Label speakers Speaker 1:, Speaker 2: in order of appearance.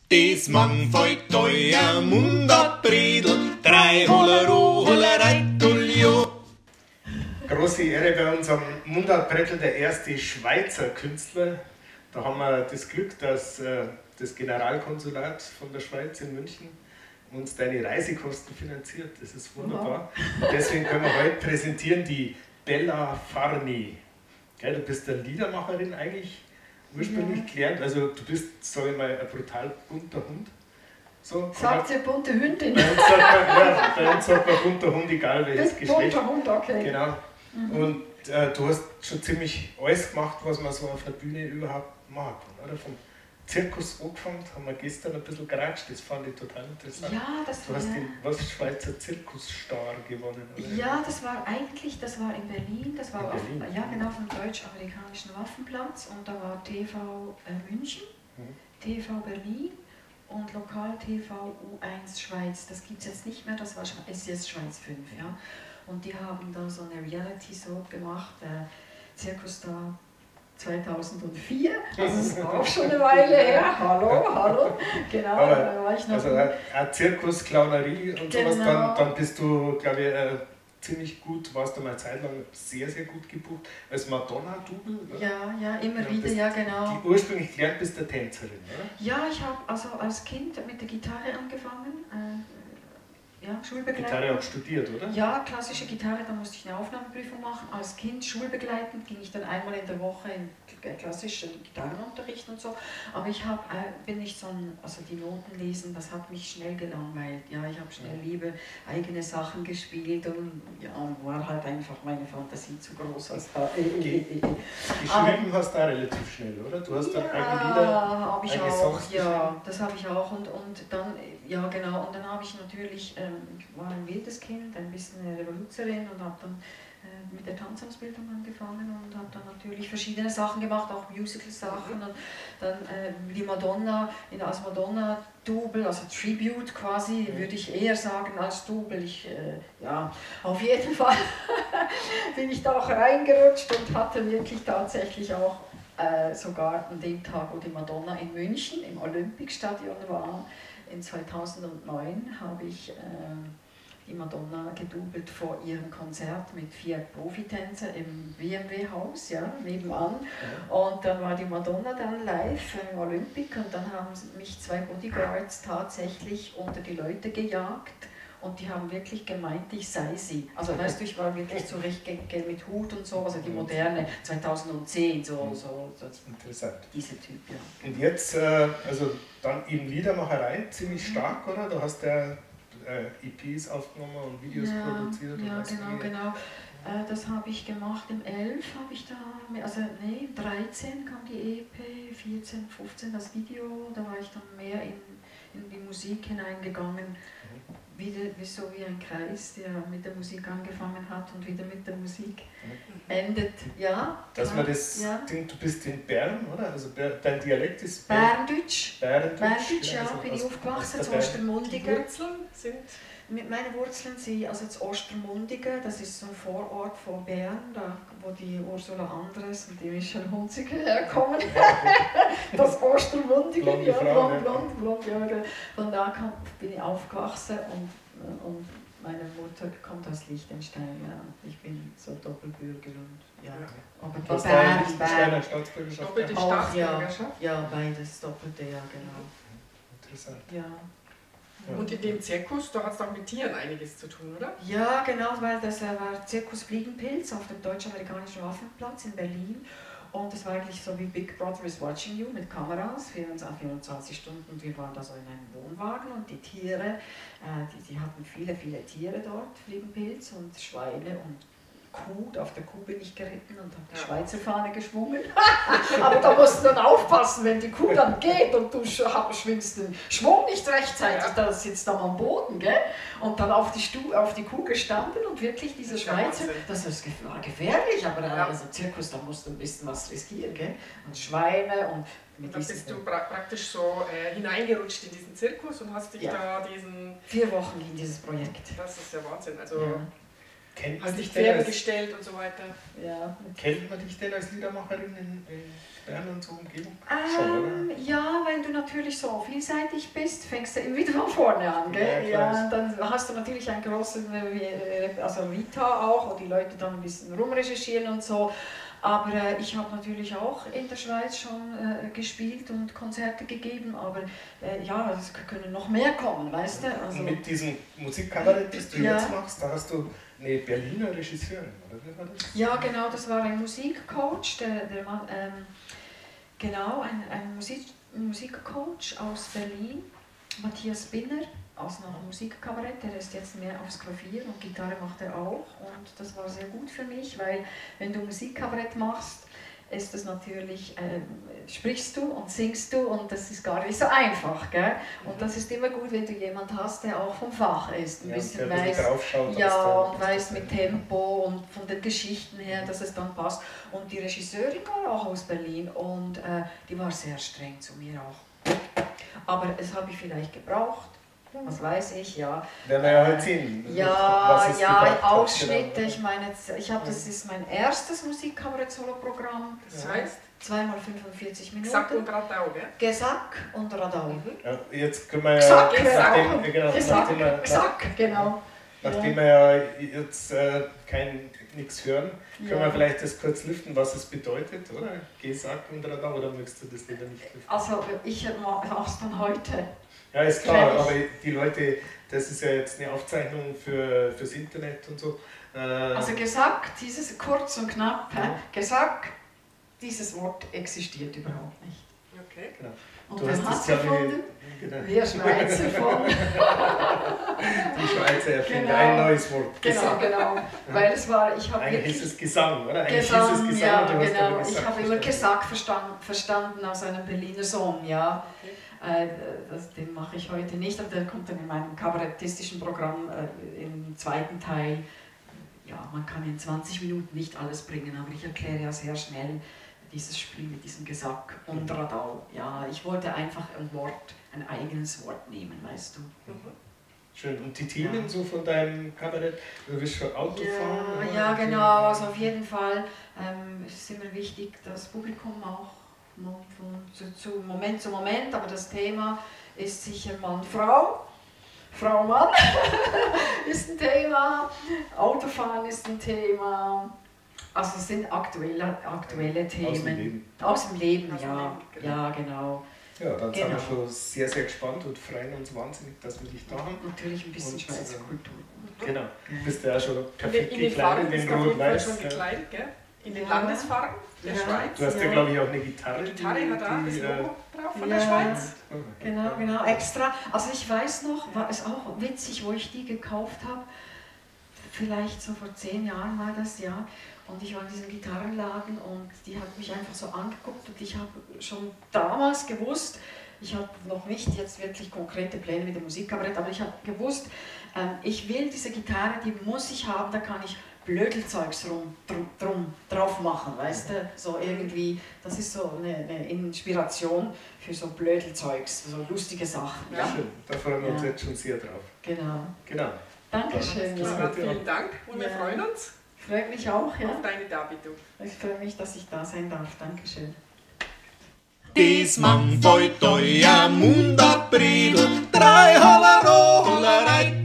Speaker 1: Des Mann fällt euer Mundartbredel, drei Hollero, Hollereitulio.
Speaker 2: Große Ehre bei uns am Mundartbrettl, der erste Schweizer Künstler. Da haben wir das Glück, dass das Generalkonsulat von der Schweiz in München uns deine Reisekosten finanziert. Das ist wunderbar. Und deswegen können wir heute präsentieren die Bella Farny. Gell, du bist eine Liedermacherin eigentlich ursprünglich gelernt. Also du bist, sag ich mal, ein brutal bunter Hund. So,
Speaker 3: sagt sie bunte Hündin.
Speaker 2: Bei uns sagt man, ja, bei uns sagt man bunter Hund, egal welches Geschlecht.
Speaker 3: Bunter Hund, okay.
Speaker 2: Genau. Mhm. Und du hast schon ziemlich alles gemacht, was man so auf der Bühne überhaupt machen kann, oder? Vom Zirkus angefangen, haben wir gestern ein bisschen geratscht, das fand ich total interessant.
Speaker 3: Ja, das
Speaker 2: du hast den Schweizer Zirkusstar gewonnen, oder?
Speaker 3: Ja, das war eigentlich, das war in Berlin, das war
Speaker 2: in Berlin.
Speaker 3: Auf, ja, genau, vom deutsch-amerikanischen Waffenplatz, und da war TV München, TV Berlin und Lokal TV U1 Schweiz. Das gibt es jetzt nicht mehr, das war, ist jetzt Schweiz 5, ja. Und die haben da so eine Reality-Soap gemacht, Zirkusstar 2004, das ist auch schon eine Weile her, hallo, hallo, genau,
Speaker 2: aber,
Speaker 3: da war ich noch.
Speaker 2: Also auch Zirkus, Clownerie und
Speaker 3: genau.
Speaker 2: Sowas, dann bist du, glaube ich, ziemlich gut, warst du mal eine Zeit lang sehr, sehr gut gebucht, als Madonna-Double, oder?
Speaker 3: Ja, ja, immer
Speaker 2: ja,
Speaker 3: wieder, ja, genau.
Speaker 2: Die ursprünglich gelernt bist der Tänzerin, oder?
Speaker 3: Ja, ich habe also als Kind mit der Gitarre angefangen, ja, schulbegleitend.
Speaker 2: Gitarre auch studiert, oder?
Speaker 3: Ja, klassische Gitarre, da musste ich eine Aufnahmeprüfung machen. Als Kind schulbegleitend ging ich dann einmal in der Woche in klassischen Gitarrenunterricht und so. Aber ich hab, bin nicht so ein, also die Noten lesen, das hat mich schnell gelangweilt. Ja, ich habe schnell lieber eigene Sachen gespielt und ja, war halt einfach meine Fantasie zu groß. Als da.
Speaker 2: Geschrieben hast du auch relativ schnell, oder? Du hast dann eigene Lieder,
Speaker 3: habe ich
Speaker 2: eigene
Speaker 3: auch,
Speaker 2: Songs
Speaker 3: ja, das habe ich auch. Und dann, ja genau, und dann habe ich natürlich, ich war ein wildes Kind, ein bisschen eine Revoluzerin und habe dann mit der Tanzausbildung angefangen und habe dann natürlich verschiedene Sachen gemacht, auch Musical-Sachen und dann die Madonna, als Madonna-Double, also Tribute quasi, würde ich eher sagen als Double. Ich, ja, auf jeden Fall bin ich da auch reingerutscht und hatte wirklich tatsächlich auch sogar an dem Tag, wo die Madonna in München im Olympic-Stadion war, in 2009 habe ich die Madonna gedoubelt vor ihrem Konzert mit 4 Profitänzer im BMW-Haus, ja, nebenan.
Speaker 2: Ja.
Speaker 3: Und dann war die Madonna dann live im Olympic und dann haben mich 2 Bodyguards tatsächlich unter die Leute gejagt. Und die haben wirklich gemeint, ich sei sie. Also weißt du, ich war wirklich zurecht mit Hut und so, also die moderne 2010, so
Speaker 2: interessant.
Speaker 3: Diese Typ, ja.
Speaker 2: Und jetzt, also dann eben Liedermacherei, ziemlich stark, oder? Du hast ja EPs aufgenommen und Videos produziert.
Speaker 3: Ja,
Speaker 2: und
Speaker 3: genau, genau. Das habe ich gemacht, im 11 habe ich da, also nee, im 13 kam die EP, 14, 15 das Video, da war ich dann mehr in die Musik hineingegangen. Wieder so wie ein Kreis, der mit der Musik angefangen hat und wieder mit der Musik endet. Ja,
Speaker 2: dass man das Ding, du bist in Bern, oder? Also dein Dialekt ist
Speaker 3: Berndeutsch.
Speaker 2: Berndeutsch,
Speaker 3: Berndeutsch, ja,
Speaker 2: also
Speaker 3: bin ich aufgewachsen, zu
Speaker 4: Die
Speaker 3: Ostermundigen.
Speaker 4: Wurzeln sind?
Speaker 3: Mit meinen Wurzeln sind also das Ostermundigen, das ist so ein Vorort von Bern, da, wo die Ursula Andres und die Michelle Hunziker herkommen. Das Ostermundigen,
Speaker 2: blonde
Speaker 3: ja,
Speaker 2: Frau,
Speaker 3: blond, blond, blond, ja. Von da bin ich aufgewachsen und meine Mutter kommt aus Liechtenstein, ja. Ich bin so Doppelbürger und ja. Aber
Speaker 2: du hast
Speaker 3: Bern,
Speaker 2: Liechtensteiner Staatsbürgerschaft.
Speaker 4: Doppelte
Speaker 3: auch,
Speaker 4: Staatsbürgerschaft?
Speaker 3: Ja, beides, doppelte, ja, genau.
Speaker 2: Interessant.
Speaker 3: Ja.
Speaker 2: Ja.
Speaker 4: Und in dem Zirkus, da hat es auch mit Tieren einiges zu tun, oder?
Speaker 3: Ja, genau, weil das war Zirkus Fliegenpilz auf dem deutsch-amerikanischen Waffenplatz in Berlin. Und das war eigentlich so wie Big Brother is watching you mit Kameras, 24 Stunden. Und wir waren da so in einem Wohnwagen und die Tiere, die hatten viele, viele Tiere dort, Fliegenpilz und Schweine und Kuh. Auf der Kuh bin ich geritten und habe die Schweizer Fahne geschwungen. Aber da musst du dann aufpassen, wenn die Kuh dann geht und du schwingst den Schwung nicht rechtzeitig, dann sitzt du am Boden, gell? Und dann auf die Kuh gestanden und wirklich diese Schweizer, das war gefährlich, aber also Zirkus, da musst du ein bisschen was riskieren, gell? Und Schweine und
Speaker 4: Und dann bist du praktisch so hineingerutscht in diesen Zirkus und hast dich da diesen...
Speaker 3: 4 Wochen ging dieses Projekt.
Speaker 4: Das ist ja Wahnsinn, also...
Speaker 3: Ja.
Speaker 2: Kennt man
Speaker 4: Hast
Speaker 2: dich
Speaker 4: dich
Speaker 2: denn
Speaker 4: Pferde
Speaker 2: als,
Speaker 4: gestellt und so weiter.
Speaker 3: Ja.
Speaker 2: kennt man dich denn als Liedermacherin in Bern und so Umgebung? Schon, oder?
Speaker 3: Ja, wenn du natürlich so vielseitig bist, fängst du immer wieder von vorne an, gell?
Speaker 2: Ja,
Speaker 3: Ja,
Speaker 2: klar.
Speaker 3: und dann hast du natürlich einen großen, also Vita auch, wo die Leute dann ein bisschen rumrecherchieren und so. Aber ich habe natürlich auch in der Schweiz schon gespielt und Konzerte gegeben, aber ja, es können noch mehr kommen, weißt du? Also,
Speaker 2: Und mit diesem Musikkabarett, das du
Speaker 3: Ja.
Speaker 2: jetzt machst, da hast du eine Berliner Regisseurin, oder wie war das?
Speaker 3: Ja, genau, das war ein Musikcoach, der Mann, genau, ein Musikcoach aus Berlin, Matthias Binner, aus einem Musikkabarett, der ist jetzt mehr aufs Klavier und Gitarre macht er auch und das war sehr gut für mich, weil wenn du Musikkabarett machst, ist das natürlich, sprichst du und singst du und das ist gar nicht so einfach, gell? Und das ist immer gut, wenn du jemand hast, der auch vom Fach ist, ein
Speaker 2: Ja, und
Speaker 3: bisschen
Speaker 2: der ein bisschen
Speaker 3: weiß,
Speaker 2: draufschaut, was
Speaker 3: ja,
Speaker 2: da-
Speaker 3: und weiß mit Tempo und von den Geschichten her, dass es dann passt. Und die Regisseurin war auch aus Berlin und die war sehr streng zu mir auch. Aber es habe ich vielleicht gebraucht, was weiß ich, ja.
Speaker 2: Werden wir ja heute sehen.
Speaker 3: Ja,
Speaker 2: was es
Speaker 3: ja,
Speaker 2: gebracht hat,
Speaker 3: Ausschnitte.
Speaker 2: genau.
Speaker 3: Ich meine, jetzt, ich habe, das ist mein erstes Musikkabarett-Solo-Programm.
Speaker 4: Das heißt,
Speaker 3: 2x45 Minuten.
Speaker 4: Gesack und Radau, gell?
Speaker 3: Gesack und Radau.
Speaker 2: Ja, jetzt können wir ja,
Speaker 3: Gesack,
Speaker 2: nachdem, genau,
Speaker 3: Gesack,
Speaker 2: nachdem wir,
Speaker 3: Gesack, genau.
Speaker 2: nachdem wir ja jetzt nichts hören, können
Speaker 3: Ja.
Speaker 2: wir vielleicht das kurz lüften, was es bedeutet, oder? Gesack und Radau, oder möchtest du das lieber nicht lüften?
Speaker 3: Also ich mache es dann heute.
Speaker 2: Ja, ist klar,
Speaker 3: Gleich.
Speaker 2: aber die Leute, das ist ja jetzt eine Aufzeichnung fürs Internet und so.
Speaker 3: Also Gesack, dieses kurz und knapp,
Speaker 2: Ja.
Speaker 3: Gesack, dieses Wort existiert überhaupt nicht.
Speaker 4: Okay.
Speaker 2: genau.
Speaker 3: Und
Speaker 2: Du
Speaker 3: wer
Speaker 2: hast
Speaker 3: hat
Speaker 2: das,
Speaker 3: es
Speaker 2: glaube ich,
Speaker 3: erfunden?
Speaker 2: genau.
Speaker 3: Wir Schweizer von.
Speaker 2: Die Schweizer erfinden
Speaker 3: Genau.
Speaker 2: ein neues Wort.
Speaker 3: Genau,
Speaker 2: Gesack.
Speaker 3: genau. Weil es war, ich habe
Speaker 2: Eigentlich
Speaker 3: wirklich.
Speaker 2: hieß es Gesang, oder? Eigentlich
Speaker 3: Gesang,
Speaker 2: hieß es Gesang
Speaker 3: ja,
Speaker 2: und du hast
Speaker 3: genau.
Speaker 2: aber
Speaker 3: Ich
Speaker 2: Gesack
Speaker 3: habe immer
Speaker 2: verstanden.
Speaker 3: Gesack verstanden aus einem Berliner Song, ja.
Speaker 4: Okay.
Speaker 3: Den mache ich heute nicht, aber der kommt dann in meinem kabarettistischen Programm im zweiten Teil. Ja, man kann in 20 Minuten nicht alles bringen, aber ich erkläre ja sehr schnell dieses Spiel mit diesem Gesack und Radau. Ja, ich wollte einfach ein Wort, ein eigenes Wort nehmen, weißt du.
Speaker 4: Mhm.
Speaker 2: Schön. Und die Themen
Speaker 3: Ja.
Speaker 2: so von deinem Kabarett, du bist schon Autofahren?
Speaker 3: Ja,
Speaker 2: oder?
Speaker 3: ja, genau. Also auf jeden Fall es ist immer wichtig, das Publikum auch von Moment zu Moment, aber das Thema ist sicher Mann, Frau. Frau, Mann ist ein Thema, Autofahren ist ein Thema. Also es sind aktuelle Themen.
Speaker 2: Aus dem Leben.
Speaker 3: Aus dem Leben,
Speaker 4: Aus dem
Speaker 3: ja.
Speaker 4: Leben, genau.
Speaker 3: Ja, genau.
Speaker 2: Ja, dann sind
Speaker 3: Genau.
Speaker 2: wir schon sehr, sehr gespannt und freuen uns wahnsinnig, dass wir dich da haben.
Speaker 3: Natürlich ein bisschen
Speaker 2: Und,
Speaker 3: Schweizer Kultur.
Speaker 2: Genau. Du bist ja auch schon perfekt
Speaker 4: In den Farben
Speaker 2: gekleidet,
Speaker 4: bist
Speaker 2: in
Speaker 4: du auf jeden Fall
Speaker 2: Rot-Weiß.
Speaker 4: schon
Speaker 2: Ja.
Speaker 4: gekleidet, gell? In den
Speaker 3: Ja.
Speaker 4: Landesfarben der
Speaker 3: Ja.
Speaker 4: Schweiz.
Speaker 2: Du hast ja,
Speaker 3: Ja.
Speaker 2: glaube ich, auch eine Gitarre.
Speaker 4: Die Gitarre hat da das
Speaker 2: die,
Speaker 4: Logo drauf von
Speaker 3: Ja.
Speaker 4: der Schweiz.
Speaker 3: Genau, genau, extra. Also ich weiß noch, war es auch witzig, wo ich die gekauft habe. Vielleicht so vor 10 Jahren war das, ja. Und ich war in diesem Gitarrenladen und die hat mich einfach so angeguckt und ich habe schon damals gewusst, ich habe noch nicht jetzt wirklich konkrete Pläne mit dem Musikkabarett, aber ich habe gewusst, ich will diese Gitarre, die muss ich haben, da kann ich Blödelzeugs drauf machen, weißt du, so irgendwie, das ist so eine Inspiration für so Blödelzeugs, so lustige Sachen.
Speaker 2: Ja. Schön, da freuen wir uns
Speaker 3: Ja.
Speaker 2: jetzt schon sehr drauf.
Speaker 3: Genau.
Speaker 2: Genau.
Speaker 3: Dankeschön.
Speaker 2: Das
Speaker 3: Ja.
Speaker 2: wird ja
Speaker 4: Vielen Dank und wir
Speaker 3: Ja.
Speaker 4: freuen uns
Speaker 3: Freut mich auch, ja.
Speaker 4: auf deine Darbietung.
Speaker 3: Ich freue mich, dass ich da sein darf. Dankeschön.
Speaker 1: Des Mann fällt euer Mund April, drei Hollerei.